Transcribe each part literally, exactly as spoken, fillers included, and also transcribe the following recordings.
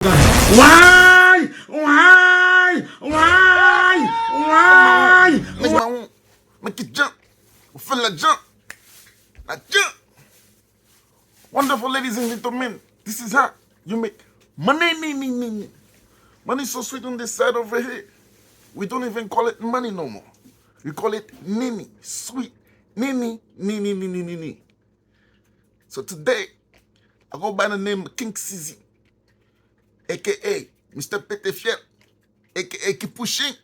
Why? Why? Why? Why? Nèg mawon, men ki jan ou fè lajan. Lajan. Wonderful ladies and gentlemen, this is how you make money, ni, ni, ni, ni. Money so sweet on this side over here. We don't even call it money no more. We call it nini, sweet. Nini, nini, nini, nini. So today, I go by the name of King Sizi, A K A Mister Pete Fyèl, A K A Keep Pushing.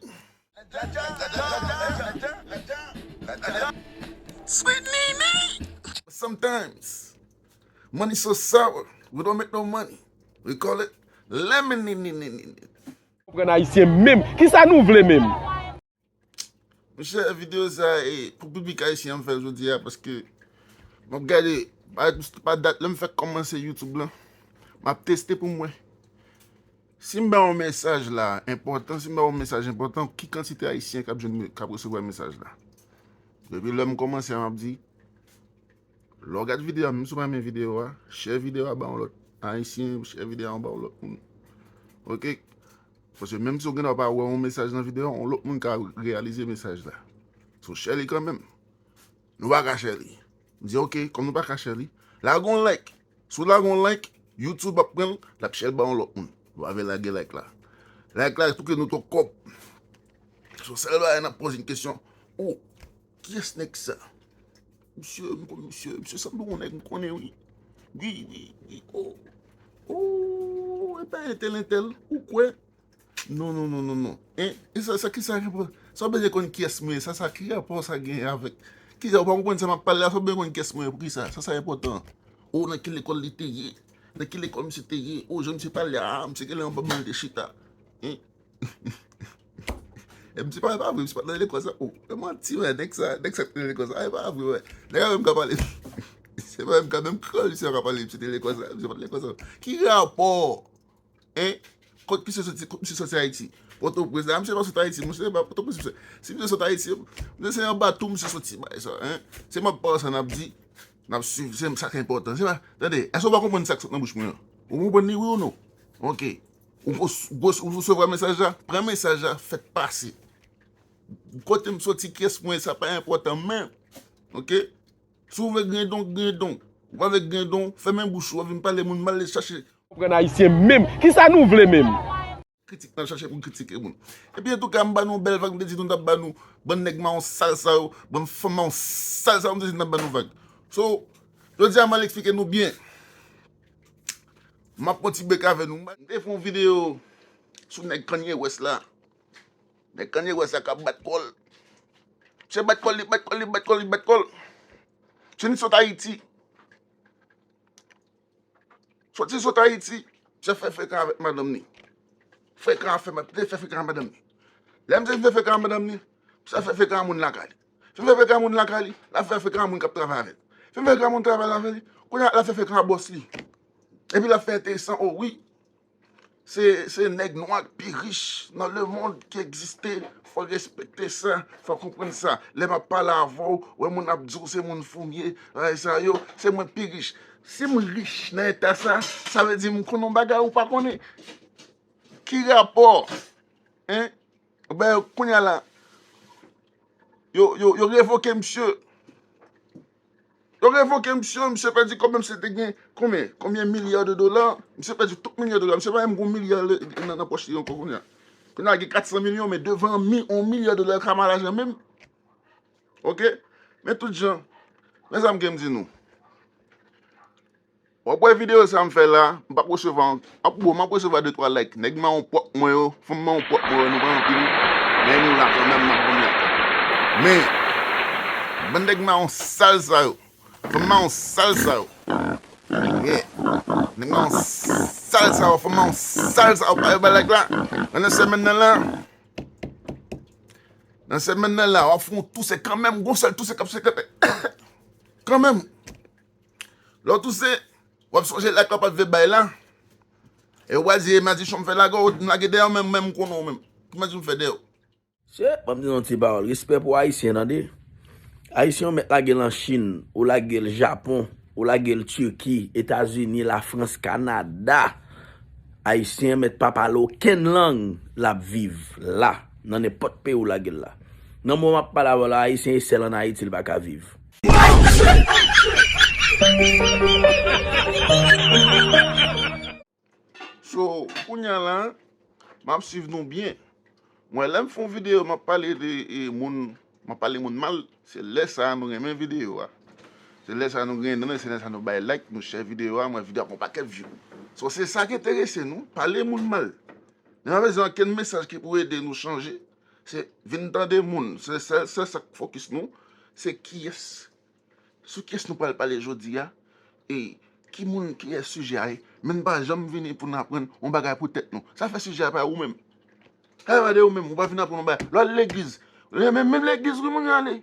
Sweet Nene. Sometimes, money so sour, we don't make no money. We call it lemon. Nene. Konprann ayisyen menm. Kisa nou vle menm? Monchè, videyo sa a, e, pou piblik ayisyen an m fè l jodi a, paske m ap gade, pa, pa dat lè m fèk kòmanse YouTube lan, m ap teste pou m wè. Si m ba yon mesaj la enpòtan, si m ba yon mesaj enpòtan, ki kantite ayisyen k ap jwenn, k ap resevwa mesaj la? Depi lè m kòmanse a, m ap di, lè w gad videyo a, menm si w pa renmen videyo a, share videyo a ba yon lòt ayisyen, share videyo a ba yon lòt moun. Oke? Paske menm si w gen dwa pa wè yon mesaj nan videyo a, yon lòt moun ka reyalize mesaj la. So, share li kanmenm. Nou pa ka share li. M di, oke, kòm nou pa ka share li, lage yon like. Si w lage yon like, YouTube ap pran l, l ap share l ba yon lòt moun. Nou pa vle lage like la. Like la, pou ke nou twò kòb. So, sèl bagay n ap poze yon kesyon. O, kiyès nèg sa? Misye, m konn misye, misye sanble yon nèg m konnen, wi. Wi, wi, wi, o. O, e pa entèl, entèl, ou kwè? Non, non, non, non, non. En? E sa, sa, kisa ki pou, sa w bezwen konn kiyès mwen ye, sa, sa, ki rapò sa gen avèk, kisa, ou pa konprann sa m ap pale la, sa w bezwen konn kiyès mwen ye, poukisa? Sa, sa enpòtan. O, nan ki lekòl li te ye? Nan ki lekòl misye te ye? O, jan misye pale a, misye genlè anba ban li te chita. En? E misye pa, pa vre, misye pa t nan lekòl sa. O, e manti, wè, nèg sa, nèg sa ki te nan lekòl sa. E pa vre, wè. Nèg a menm ka pale. Se pa menm ka, menm kreyòl misye ka pale, misye te lekòl sa, misye pa t lekòl sa. Ki rapò? En? Kot misye soti, kot misye soti Ayiti? Pòtoprens la, misye pa soti Ayiti, misye pa Pòtoprens, misye. Si misye soti Ayiti, misye se anba tou misye soti, bagay sa, en? Se m ap pale sa n ap di, n ap swiv, se sa ki enpòtan. Se pa, tande, èske w pa konprann sa k sot nan bouch mwen an? Ou konprann li, wi ou non? Oke. Ou, ou, ou resevwa mesaj la? Pran mesaj la, fè l pase. Kote m soti, kiyès mwen ye, sa pa enpòtan menm. Oke? Si w vle grendon, grendon. Ou pa vle grendon, fèmen bouch ou, w ap vin pale moun mal, chache. Konprann ayisyen menm. Kisa nou vle menm? Kritik, n ap chache pou kritike moun. Epi, antouka, m ba nou yon bèl vag, m te di nou n t ap ba nou, bann nèg mawon sal sa yo, bann fanm mawon sal sa yo, m te di n ap ba nou vag. So, jodi a, m al eksplike nou byen. M ap pran ti brek avè nou. M te fè yon videyo sou nèg Kanye West la. Nèg Kanye West la k ap bat kò l. Misye bat kò l, li bat kò l, li bat kò l, li bat kò l. Misye ni sot Ayiti. Soti sot Ayiti, misye fè frekan avèk madanm ni. Frekan afè, misye fè frekan ak madanm ni. Lè misye fin fè frekan ak madanm ni, misye fè frekan ak moun lakay li. Fin fè frekan ak moun lakay li, l ap fè frekan ak moun k ap travay avè l. Fin fè frekan ak moun travay avè li, kounye a l ap fè frekan ak bòs li. Epi l ap fè enteresan, o wi. Se, se nèg nwa k pi rich nan lemonn ki egziste. Fò w respekte sa, fò w konprann sa. Lè m ap pale avè w, wè moun ap di w se moun foumye, bagay sa yo, se mwen k pi rich. Si m rich nan eta sa, sa vle di m konn yon bagay ou pa konnen. Ki rapò? En? Ben, kounye a la, yo, yo, yo revoke misye. Yo revoke misye, misye pèdi konbyen, misye te gen konbyen, konbyen milya de dola, misye pèdi tout milya de dola, misye pa menm gen yon milya le, nan, nan pòch li ankò kounye a. Kounye a gen kat san milyon, men devan mi, yon milya dola yo ka mal ajan menm. Oke? Men tout jan, men sa m gen m di nou. W ap wè videyo sa m fè la, m p ap resevwa, m ap, bon, m ap resevwa de twa like. Nèg mawon pwòp mwen yo, fanm mawon pwòp mwen yo, nou pa anpil. Men nou la kanmenm, m ap ban nou like. Men, bann nèg mawon sal sa yo, fanm mawon sal sa yo. Yeah. Nèg mawon sal sa yo, fanm mawon sal sa yo, pa yo bay like la. Nan semèn nan la, nan semèn nan la, w ap fè yon touse kanmenm, gon sèl touse k ap sekante. Kanmenm. Lè w touse, w ap sonje like la w pa t vle bay la. E w a di, e madichon m fè lage w, m lage dèyè w menm, menm m konnen w menm. Ki madichon m fè dèyè w? Se, ban m di nou ti pawòl. Respè pou Ayisyen, tande. Ayisyen ou mèt lage l an Chin, ou lage l Japon, ou lage l Turki, Etazini, Lafrans, Kanada. Ayisyen an mèt pa pale okenn lang, l ap viv la, nan nenpòt peyi w lage l la. Nan moman m ap pale avè w la, Ayisyen e sèl ann Ayiti l pa ka viv. So, kounye a la, m ap swiv nou byen. Mwen, lè m fè yon videyo, m ap pale de e, moun, m ap pale moun mal, se lè sa a nou renmen videyo a. Se lè sa a nou renmen, se lè sa a nou bay like, nou share videyo a, mwen videyo a pran pakèt view. So, se sa ki enterese nou, pale moun mal. Nou pa bezwen okenn mesaj ki pou ede nou chanje. Se vin tande moun. Se sèl, sèl sa k fokis nou, se kiyès, sou kiyès nou pral pale jodi a, e ki moun, kiyès sijè a ye. Men n pa janm vini pou n aprann yon bagay pou tèt nou. Sa fè sijè a pa ou menm. Sa pa de ou menm, ou pa vin aprann yon bagay. Lè w al legliz, men menm legliz wi moun yo ale.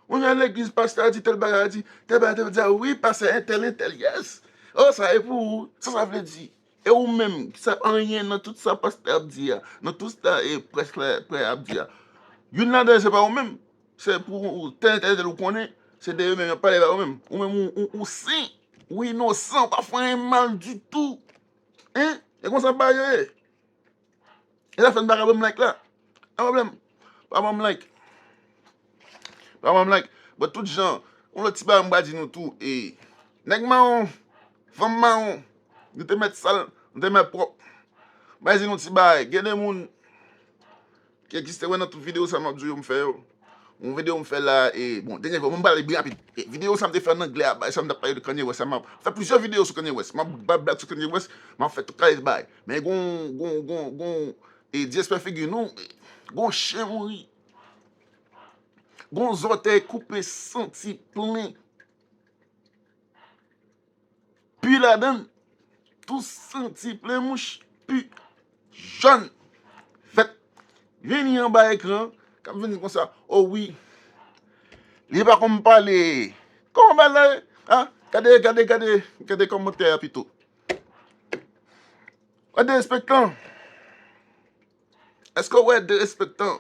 Moun yo al legliz, pastè a di tèl bagay, a di tèl bagay, tèl bagay, di a wi, pastè entèl, entèl, yes. Oh, sa e pou ou. Sa sa vle di? E ou menm, sa anyen nan tout sa pastè ap di a, nan tout sa e prèch la, prè ap di a. Youn ladan yo se pa ou menm. Se pou ou tèl, tèl, tèl ou konnen, se de yo menm y ap pale ba ou menm. Ou menm ou, ou, ou sen, ou inosan, ou pa fè anyen mal ditou. Hein? E konsa bagay yo ye. E sa fè n pa ka ban m like la. Pa pwoblèm. Pa ban m like. Pa ban m like. But tout jan, yon lòt ti bagay m pral di nou tou, e nèg mawon, fanm mawon, nou te mèt sal, nou te mèt pwòp. M pral di nou ti bagay, gen de moun ki egziste, wè nan tout videyo sa m ap di w yo m fè yo. Yon videyo m fè la, e, bon, dènye fwa, m pale byen rapid. E, videyo sa m te fè an anglè a, bay sa m t ap pale de Kanye West, sa m ap fè plizyè videyo sou Kanye West. M ap bay blag sou Kanye West, m ap fè tout kalite bagay. Men gon, gon, gon, gon, e, dyespè figi nou, gon chen mouri. Gon zòtèy koupe, santi plen pi ladan l. Tou santi plen mouch, pi jòn. Fèt vini anba ekran, k ap vini konsa, o wi. Li pa konn pale. Kòman bagay la ye? A, gade, gade, gade, gade kòmantè a pito. Wè derespektan. Èske w wè derespektan?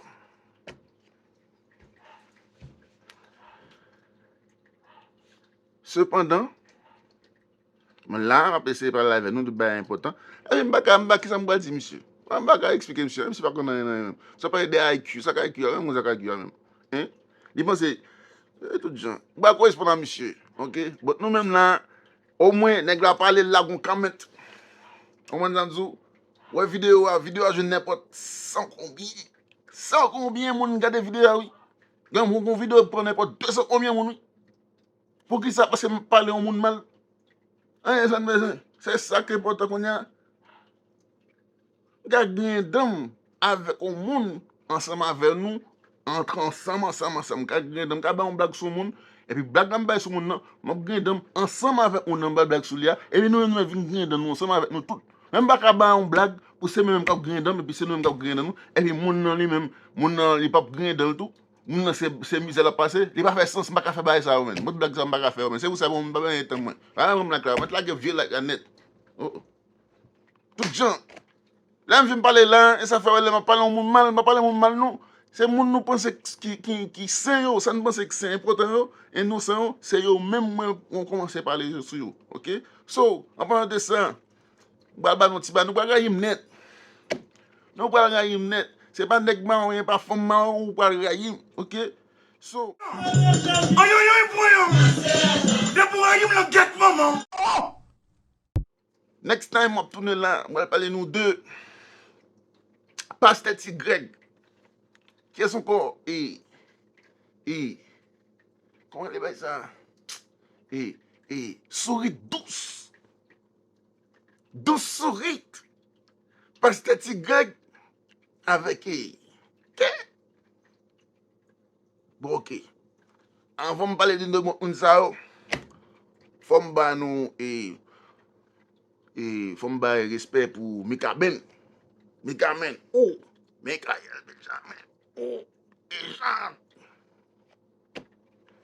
Sepandan, mwen la, m ap eseye pale avè nou de bagay enpòtan. Epi m pa ka, m pa, kisa m pral di misye? M pa ka eksplike misye, misye pa konn anyen nan anyen menm. Sa pale de I Q, sa ka I Q a menm, sa ka I Q a menm. Hein? Li panse, e, tout jan. M pa koresponn a misye, oke? But nou menm la, omwen, nèg la pale, l lage yon comment. Ou konprann sa m di w? Wè videyo a, videyo a jwenn nenpòt san konbyen. San konbyen moun gade videyo a, wi. Gen moun, gon videyo pran nenpòt de san konbyen moun, wi. Poukisa? Paske m pale yon moun mal. Anyen sa n bezwen. Se sa k enpòtan kounye a. M ka griyen dan m avèk yon moun ansanm avè nou, antre ansanm, ansanm, ansanm. M ka griyen dan m, m ka bay yon blag sou moun, epi blag la m bay sou moun nan, m ap griyen dan m ansanm avèk moun nan m bay blag sou li a, epi nou menm nou vin griyen dan nou ansanm avèk nou tout. Men m pa ka bay yon blag pou se mwen menm k ap griyen dan m, epi se nou menm k ap griyen dan nou, epi moun nan li menm, moun nan li p ap griyen dan l tou. Moun nan se, se mizè l ap pase. Li pa fè sans, m pa ka fè bagay sa yo, menn. Mwen, blag sa yo, m pa ka fè yo, menn. Se pou sa, bon, m pa bay tan mwen. Pa ban m like la, mwen t lage vye like la nèt. Oh, oh. Tout jan. Lè m vin pale la, e sa fè wè lè m ap pale yon moun mal, m pa pale moun mal, non. Se moun nou panse ki, ki, ki sen yo, sa n panse ki sen enpòtan yo, inosan yo, se yo menm mwen, mwen kòmanse pale sou yo, oke? So, an palan de sa, m pral ba nou ti ba, nou pral rayi m nèt. Nou pral rayi m nèt. Se pa nèg mawon, e pa fanm mawon, ou pral rayi m, oke? So, ayoyoy, voyons! Depi w rayi m nan gèt manman! Next time, m ap tounen la, m pral pale nou de Pastè Ti Grèg. Kiyès ankò? E, e, kòman rele bagay sa? E, e, Sourit Dous. Dous Sourit. Pastè Ti Grèg avèk, e, kè. Bon, oke. Anvan m pale de de moun sa yo, fò m ba nou, e, e, fò m bay respè pou Mikaben. Mikaben, ou, Mikael Benjamin, ou, Ejan.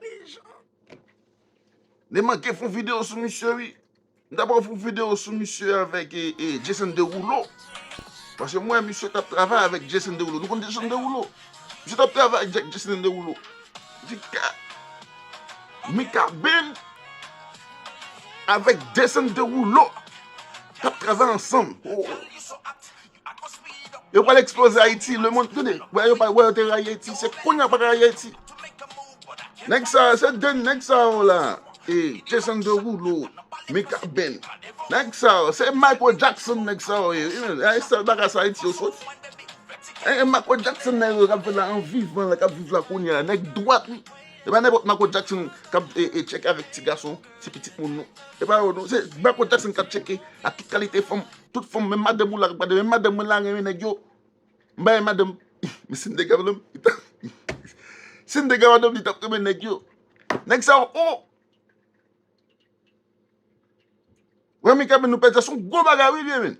Ejan. Ne manke fè yon videyo sou misye, wi. M ta pral fè yon videyo sou misye avèk, e, e, Jason Derulo. Paske m wè misye t ap travay avèk Jason Derulo. Nou konn Jason Derulo? Misye t ap travay avèk Jason Derulo. Di ka Mikaben avèk Jason Derulo. k ap travay ansanm. Yo pral eksploze Ayiti, lemonn, tande, wè yo pa, wè yo te rayi Ayiti, se kounye a yo pa ka rayi Ayiti. Nèg sa yo, se de nèg sa yo la, e, Jason Derulo, Mika Ben. Nèg sa yo, se Michael Jackson nèg sa yo ye. E, e sèl bagay sa Ayiti yo soti. E, e Michael Jackson nèg yo k ap fè la an vivan la, k ap viv la kounye a, nèg dwat wi. E pa nenpòt Michael Jackson k ap, e, e, tcheke avèk ti gason, ti pitit moun non. E pa yo non, se Michael Jackson k ap tcheke ak tout kalite fanm, tout fanm, menm madanm ou la k ap gade, menm madanm mwen la renmen nèg yo. M bay madanm, men si m te gen madanm, li t ap, si m te gen madanm, li t ap renmen nèg yo. Nèg sa yo, o! Wè, Mika, men nou pèdi sa, se yon gwo bagay, wi, vye men.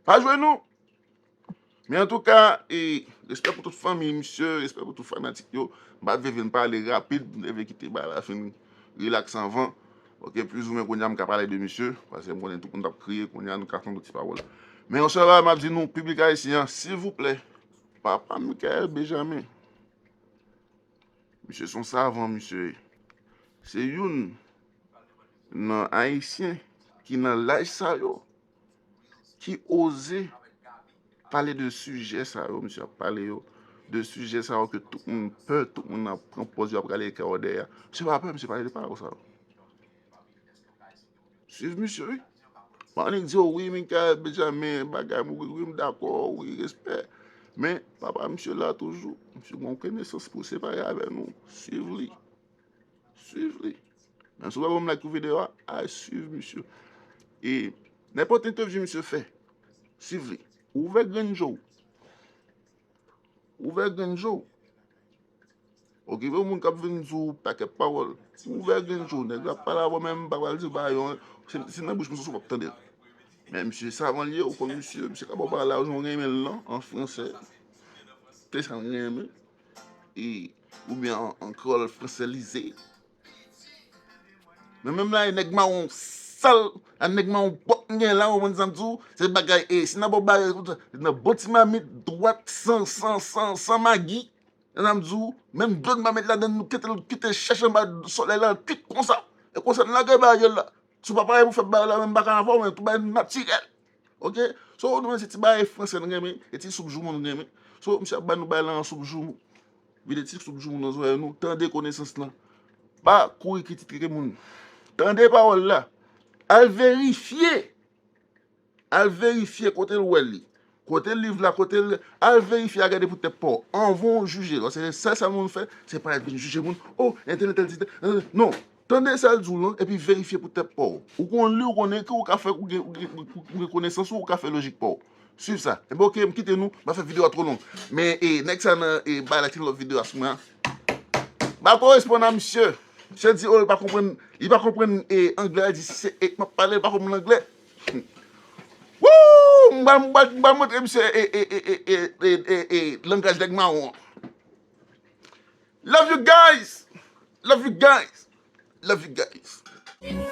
Pa jwe non. Men antouka, e, respè pou tout fanmi misye, respè pou tout fanatik yo. M pa t vle vin pale rapid, m te vle kite bagay la fin rilaks anvan. Ok, plizoumwen kounye a m ka pale de misye, paske m konnen tout moun t ap kriye, kounye a nou ka tann yon ti pawòl. Men yon sèl bagay m ap di nou, piblik ayisyen an, silvouplè, papa Michael Benjamin, misye se yon savan, misye ye. Se youn nan Ayisyen ki nan laj sa yo, ki oze pale de sijè sa yo, misye ap pale yo, de sijè sa yo ke tout moun pè, tout moun ap pran pòz yo ap rale kè yo dèyè. Misye pa pè, misye pale de pawòl sa yo. Swiv misye, wi. Annik di yo, wi, Michael Benjamin, bagay, wi, wi, m dakò, wi, respè. Men, papa misye la toujou. Misye gen yon konesans pou separe avè nou. Swiv li. Swiv li. Menm si w pa ban m like pou videyo a, al swiv misye. E nenpòt entèvyou misye fè, swiv li. Ouvè grenn je w. Ouvè grenn je w. Okipe moun k ap vin di w pakèt pawòl. Ouvè grenn je w. Nèg la ap pale avè w, men m pa pral di w bagay yo. Se, se nan bouch misye w ap tande l. Men misye savan l ye, ou konn misye, misye ka ba w bagay la jan w renmen l lan, an fransè. Se sa l renmen. E, oubyen an, an kreyòl franselize. Men menm la, e nèg mawon sal, a nèg mawon pwòp m gen la, ou konprann sa m di w, se bagay, e, si n ap ba w bagay, nan bon ti mamit, dwat, san, san, san, san magi, sa m di w, menm dlo n pa met ladan l, nou kite l, kite l chèche anba solèy la, l kwit konsa. E konsa n lage bagay la. Si w pa pare pou fè bagay la, menm m pa ka avè w, men tout bagay natirèl. Ok? So, nou menm se ti bagay fransè n renmen, e ti soup joumou n renmen. So, misye ap ba nou bagay la an soup joumou. Vide ti soup joumou nan zòrèy nou, tande konesans lan. Pa kouri kritike moun. Tande pawòl la. Al verifye. Al verifye kote l wè li. Kote liv la, kote l, al verifye, al gade pou tèt pa w. Anvan w jije. Paske se sèl sa moun fè, se parèt vin jije moun. O, entèl, entèl, entèl. Non. Tande sa l di w lan, epi verifye pou tèt pa w. Ou konn li, ou konn ekri, ou ka fè, ou gen, ou gen, ou gen konesans ou, ou ka fè lojik pa w. Swiv sa. Enben, oke, m kite nou, m pa fè videyo a twò long. Men, e, nèg sa nan, e, bay la ki nan lòt videyo a sou mwen an. M pa koresponn a misye. Misye di, o, li pa konprann, li pa konprann, e, anglè, li di, si se e k m ap pale, li pa konprann anglè. Woo! M pral, m pral, m pral montre misye, e, e, e, e, e, e, e, e, langaj nèg mawon an. Love you guys! Love you guys! Love you guys!